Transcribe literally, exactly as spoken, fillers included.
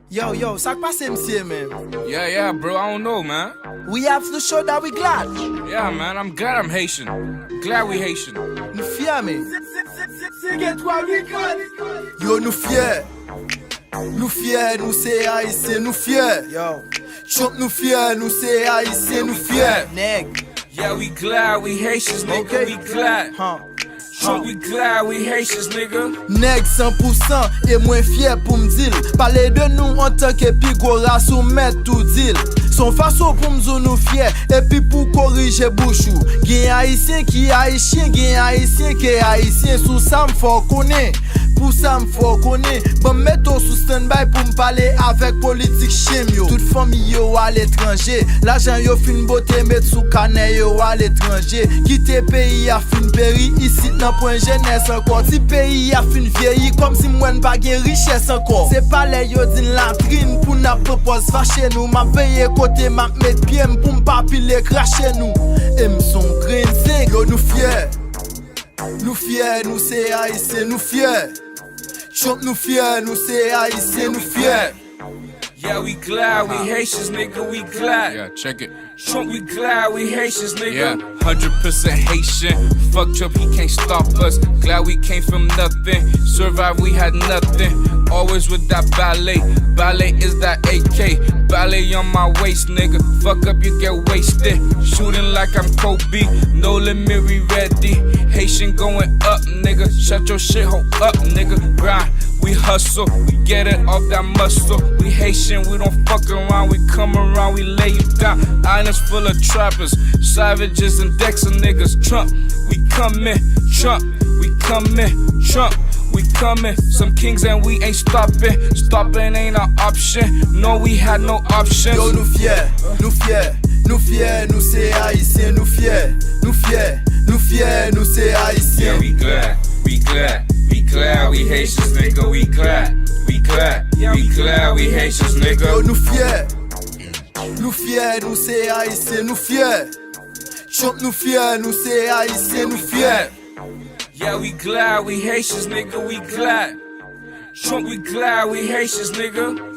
Yo, yo, sa k pase misye menm? Yeah, yeah, bro, I don't know, man. We have to show that we glad. Yeah, man, I'm glad I'm Haitian. Glad we Haitian. Nou fyè, men. Se gen twa wi glad. Yo, nou fyè. Nou fyè, nou se Ayisyen, nou fyè. Yo. Trump, nou fyè, nou se Ayisyen, nou fyè. Nèg. Yeah, we glad, we Haitians, nigga, Okay. We glad. Huh. Trump, we glad, we Haitians, nigga. Nèg san pou san, e mwen fyè pou m di l. Pale de nou antanke pi gwo ras ou mèt tou di l. Se yon fason pou m di w nou fyè, epi pou korije bouch ou. Gen Ayisyen ki Ayisyen, gen Ayisyen ki Ayisyen. Sou sa m fè w konnen, pou sa m fè w konnen. Ban m mete w sou standby pou m pale avèk politik chen m yo. Tout fanmi yo aletranje, lajan yo fin bote met sou kanè yo aletranje. Kite peyi a fin peri, isit nan pwen jenès ankò. Ti peyi a fin vyeyi, kòmsi m wè n pa gen richès ankò. Se pa lè yo di n latrin pou n ap pran pòz fache nou. M ap veye kote m ap met pye m pou m pa pile krache nou. E m se yon grenn zenk. Yo, nou fyè. Nou fyè, nou se Ayisyen, nou fyè. Trump, nou fyè, nou se Ayisyen, nou fyè. Yeah, we glad, we Haitians, nigga, we glad. Yeah, check it. Trump, we glad, we Haitians, nigga. Yeah, hundred percent Haitian. Fuck Trump, he can't stop us. Glad we came from nothing. Survive, we had nothing. Always with that ballet. Ballet is that A K. Ballet on my waist, nigga. Fuck up, you get wasted. Shooting like I'm Kobe. No limit, we ready. Haitian going up, nigga. Shut your shit hole up, nigga. Grind. We hustle, we get it off that muscle. We Haitian, we don't fuck around, we come around, we lay you down. Islands full of trappers, savages and Dexter niggas. Trump, we coming, Trump, we coming, Trump, we coming. Some kings and we ain't stopping. Stopping ain't an option. No, we had no options. Yo, nou fyè, nou fyè, nou fyè, nou se Ayisyen, nou fyè, nou fyè, nou fyè, nou se Yeah, Ayisyen. We glad, we glad, we glad, we Haitians, nigga, we glad, we glad, we glad, we Haitians, Yo, nigga. nou fyè. Nou fyè, nou se Ayisyen, nou fyè. Trump, nou fyè, nou se Ayisyen, nou fyè. Yeah, we glad, we Haitians, nigga, we glad. Trump, we glad, we Haitians, nigga.